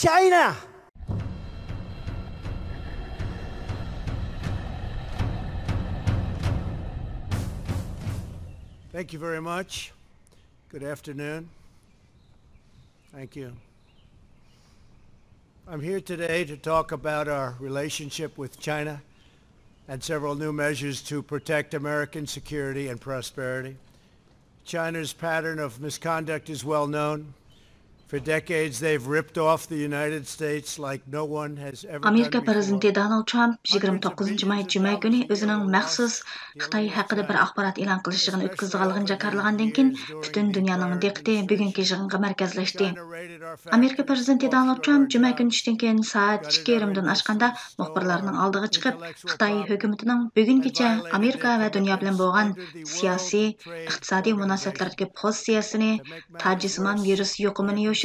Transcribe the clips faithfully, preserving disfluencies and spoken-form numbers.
China. Thank you very much. Good afternoon. Thank you. I'm here today to talk about our relationship with China and several new measures to protect American security and prosperity. China's pattern of misconduct is well known. For decades, they've ripped off the United States like no one has ever done before. ئامېرىكا پىرېزىدېنتى دونالد ترامپ يىگىرمە توققۇزىنچى ماي جۈمە كۈنى ئۆزىنىڭ مەخسۇس خىتاي ھەققىدە بىر ئاخبارات ئېلان قىلىش يىغىنى ئۆتكۈزىدىغانلىقىنى جاكارلىغاندىن كېيىن، پۈتۈن دۇنيانىڭ دىققىتى بۈگۈنكى يىغىنغا مەركەزلەشتى. ئامېرىكا پىرېزىدېنتى دونالد ترامپ جۈمە كۈنى چۈشتىن كېيىن سائەت ئىككى يېرىمدىن ئاشقاندا مۇخبىرلارنىڭ ئالدىغا چىقىپ، خىتاي ھۆكۈمىتىنىڭ بۈگۈنگىچە ئامېرىكا ۋە دۇنيا بىلەن بولغان سىياسىي، ئىقتىسادىي مۇناسىۋەتلەردىكى پوزىتسىيەسىنى، تاجسىمان ۋىرۇس يۇقۇمىنى يوشۇرۇپ،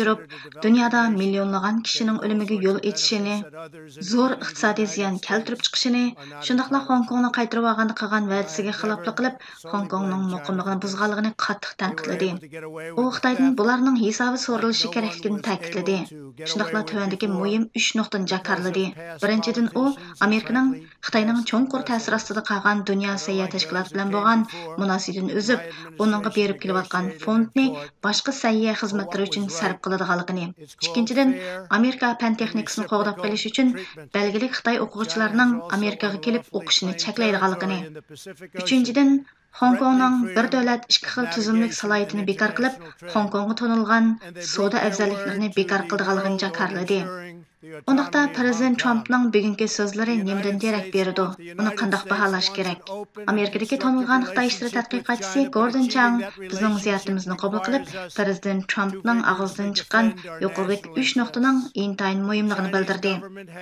دۇنيادا مىليونلىغان كىشىنىڭ ئۆلۈمىگە يول ئېچىشىنى، زور ئىقتىسادىي زىيان كەلتۈرۈپ چىقىشىنى، شۇنداقلا خوڭكوڭنى قايتۇرۇۋالغاندا قىلغان ۋەدىسىگە خىلاپلىق قىلىپ، خوڭكوڭنىڭ مۇقىملىقىنى بۇزغانلىقىنى قاتتىق تەنقىدلىدى. ئۇ خىتايدىن بۇلارنىڭ ھېسابى سورىلىشى كېرەكلىكىنى تەكىتلىدى. شۇنداقلا تۆۋەندىكى مۇھىم ئۈچ نۇقتىنى جاكارلىدى. بىرىنچىدىن، ئۇ ئامېرىكىنىڭ خىتاينىڭ چوڭقۇر تەسىر ئاستىدا قالغان دۇنيا سەھىيە تەشكىلاتى بىلەن بولغان مۇناسىۋىتىنى ئۈزۈپ، ئۇنىڭغا بېرىپ كېلىۋاتقان فوندنى باشقا سەھىيە خىزمەتلىرى ئۈچۈن سەرپ قىلىدىغانلىقىنى، ئىككىنچىدىن، ئامېرىكا پەن تېخنىكىسىنى قوغداپ قېلىش ئۈچۈن بەلگىلىك خىتاي ئوقۇغۇچىلارنىڭ ئامېرىكىغا كېلىپ ئوقۇشىنى چەكلەيدىغانلىقىنى، ئۈچىنچىدىن، خوڭكوڭنىڭ بىر دۆلەت، ئىككى خىل تۈزۈملۈك سالاھىيىتىنى بىكار قىلىپ، خوڭكوڭغا تونۇلغان سودا ئەۋزەللىكلىرىنى بىكار قىلىدىغانلىقىنى جاكارلىدى. ئۇنداقتا پىرېزىدېنت ترامپنىڭ بۈگۈنكى سۆزلىرى نېمىدىن دېرەك بېرىدۇ؟ ئۇنى قانداق باھالاش كېرەك؟ ئامېرىكىدىكى تونۇلغان خىتاي ئىشلىرى تەتقىقاتچىسى گوردون چاڭ بىزنىڭ زىيارىتىمىزنى قوبۇل قىلىپ، پىرېزىدېنت ترامپنىڭ ئاغزىدىن چىققان يۇقىرىدىكى ئۈچ نۇقتىنىڭ ئىنتايىن مۇھىملىقىنى بىلدۈردى.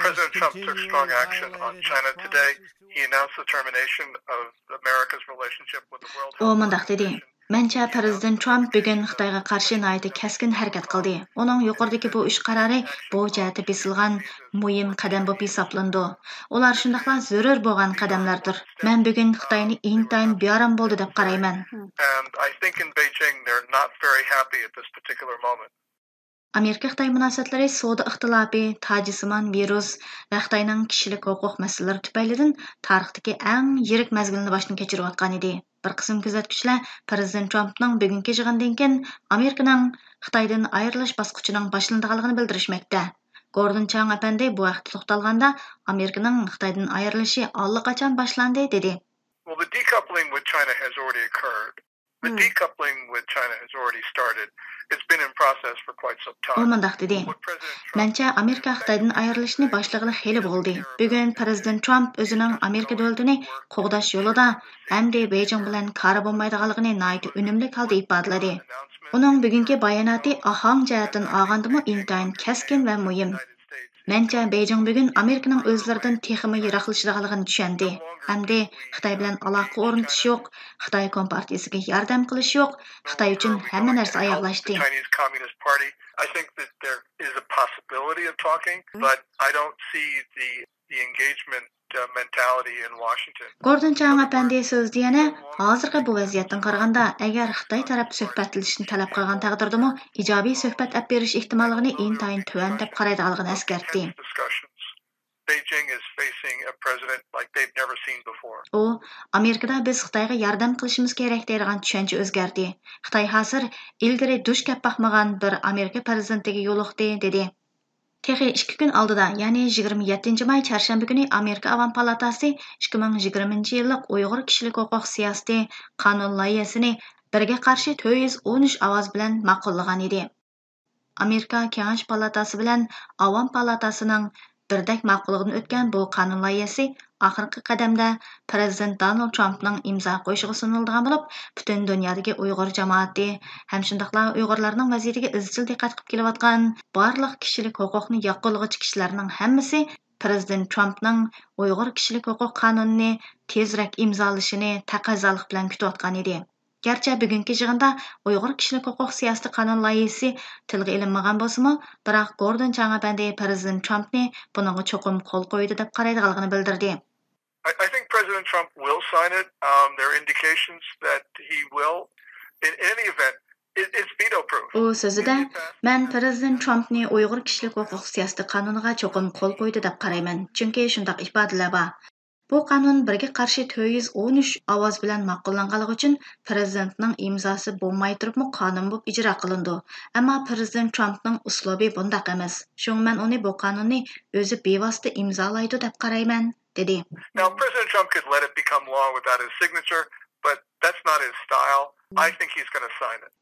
President Trump took strong action on China today. He announced the termination of America's relationship with the World ئۇ Health مۇنداق دېدى، Organization. مەنچە، پىرېزىدېنت ترامپ بۈگۈن خىتايغا قارشى ناھايىتى كەسكىن ھەرىكەت قىلدى. ئۇنىڭ يۇقىرىدىكى بۇ ئۈچ قارارى بۇ جەھەتتە بېسىلغان مۇھىم قەدەم بولۇپ ھېسابلىنىدۇ. ئۇلار شۇنداقلا زۆرۈر بولغان قەدەملەردۇر. مەن بۈگۈن خىتاينى ئىنتايىن بىئارام بولدى دەپ قارايمەن. And I think in Beijing they're not very happy at this particular moment. ئامېرىكا-خىتاي مۇناسىۋەتلىرى سودا ئىختىلاپى، تاجسىمان ۋىرۇس ۋە خىتاينىڭ كىشىلىك ھوقۇق مەسىلىلىرى تۈپەيلىدىن تارىختىكى ئەڭ يىرىك مەزگىلنى باشتىن كەچۈرۈۋاتقانىدى. بىر قىسىم كۆزەتكۈچىلەر پىرېزىدېنت ترامپنىڭ بۈگۈنكى يىغىندىن كېيىن ئامېرىكىنىڭ خىتايدىن ئايرىلىش باسقۇچىنىڭ باشلىنىدىغانلىقىنى بىلدۈرۈشمەكتە. گوردون چاڭ ئەپەندى بۇ ھەقتە توختالغاندا، ئامېرىكىنىڭ خىتايدىن ئايرىلىشى ئاللىقاچان باشلاندى، دېدى. Well, the decoupling with China has already occurred. The Hmm. Decoupling with China has already started. It's been in process for quite some time. ئۇ مۇنداق دېدى، What President Trump مەنچە، ئامېرىكا خىتايدىن ئايرىلىشنى باشلىغىلى خېلى بولدى. بۈگۈن پىرېزىدېنت ترامپ ئۆزىنىڭ ئامېرىكا دۆلىتىنى قوغداش يولىدا ئەمدى بېيجىڭ بىلەن كارى بولمايدىغانلىقىنى ناھايىتى ئۈنۈملۈك ھالدا ئىپادىلىدى. ئۇنىڭ بۈگۈنكى باياناتى ئاھاڭ جەھەتتىن ئالغاندىمۇ ئىنتايىن كەسكىن ۋە مۇھىم. مەنچە، بېيجىڭ بۈگۈن ئامېرىكىنىڭ ئۆزلىرىدىن تېخىمۇ يىراقلىشىدىغانلىقىنى چۈشەندى. ئەمدى خىتاي بىلەن ئالاقە ئورنىتىش يوق، خىتاي كومپارتىيىسىگە ياردەم قىلىش يوق، خىتاي ئۈچۈن ھەممە نەرسە ئاياغلاشتى. Chinese Communist Party. I think that there is a possibility of talking, Hmm. But I don't see the, the engagement, uh, mentality in Washington. گوردون چاڭ ئەپەندى سۆزىدە يەنە، ھازىرقى بۇ ۋەزىيەتتىن قارىغاندا، ئەگەر خىتاي تەرەپ سۆھبەتلىشىشنى تەلەپ قىلغان تەقدىردىمۇ، ئىجابىي سۆھبەت ئەپ بېرىش ئېھتىماللىقىنى ئىنتايىن تۆۋەن دەپ قارايدىغانلىقىنى ئەسكەرتتى. Discussions. Beijing is facing a president like they've never seen before. ئۇ، ئامېرىكىدا بىز خىتايغا ياردەم قىلىشىمىز كېرەك دەيدىغان چۈشەنچە ئۆزگەردى. خىتاي ھازىر ئىلگىرى دۇچ كەپ باقمىغان بىر ئامېرىكا پىرېزىدېنتىگە يولۇقتى، دېدى. تېخى ئىككى كۈن ئالدىدا، يەنى يىگىرمە يەتتىنچى ماي چارشەنبە كۈنى ئامېرىكا ئاۋام پالاتاسى ئىككى مىڭ يىگىرمىنچى يىللىق ئۇيغۇر كىشىلىك ھوقۇق سىياسىتى قانۇن لايىھەسىنى بىرگە قارشى تۆت يۈز ئون ئۈچ ئاۋاز بىلەن ماقۇللىغان ئىدى. ئامېرىكا كېڭەش پالاتاسى بىلەن ئاۋام پالاتاسىنىڭ بىردەك ماقۇللۇقىدىن ئۆتكەن بۇ قانۇن لايىھەسى ئاخىرقى قەدەمدە پىرېزىدېنت دونالد ترامپنىڭ ئىمزا قويۇشىغا سۇنۇلىدىغان بولۇپ، پۈتۈن دۇنيادىكى ئۇيغۇر جامائىتى ھەم شۇنداقلا ئۇيغۇرلارنىڭ ۋەزىيىتىگە ئىزچىل دىققەت قىلىپ كېلىۋاتقان بارلىق كىشىلىك ھوقۇقنى ياققۇلىغۇچى كىشىلەرنىڭ ھەممىسى پىرېزىدېنت ترامپنىڭ ئۇيغۇر كىشىلىك ھوقۇق قانۇنىنى تېزرەك ئىمزالىشىنى تەقەززالىق بىلەن كۈتۈۋاتقان ئىدى. گەرچە بۈگۈنكى يىغىندا ئۇيغۇر كىشىلىك ھوقۇق سىياسىتى قانۇن لايىھىسى تىلغا ئېلىنمىغان بولسىمۇ، بىراق گوردون چاڭ ئەپەندى پىرېزىدېنت ترامپنى بۇنىڭغا چوقۇم قول قويىدۇ دەپ قارايدىغانلىقىنى بىلدۈردى. I, I think President Trump will sign it. Um, there are indications that he will. In any event, It, it's veto proof. ئۇ سۆزىدە، مەن پىرېزىدېنت ترامپنى ئۇيغۇر كىشىلىك ھوقۇق سىياسىتى قانۇنىغا چوقۇم قول قويدى دەپ قارايمەن، چۈنكى شۇنداق ئىپادىلەر بار. بۇ قانۇن بىرگە قارشى تۆت يۈز ئون ئۈچ ئاۋاز بىلەن ماقۇللانغانلىقى ئۈچۈن پىرېزىدېنتنىڭ ئىمزاسى بولماي تۇرۇپمۇ قانۇن بولۇپ ئىجرا قىلىنىدۇ. ئەمما پىرېزىدېنت ترامپنىڭ ئۇسلۇبى بۇنداق ئەمەس. شۇڭا مەن ئۇنى بۇ قانۇننى ئۆزى بىۋاسىتە ئىمزالايدۇ دەپ قارايمەن، دېدى. Now, President Trump could let it become law without his signature, but that's not his style. I think he's going to sign it.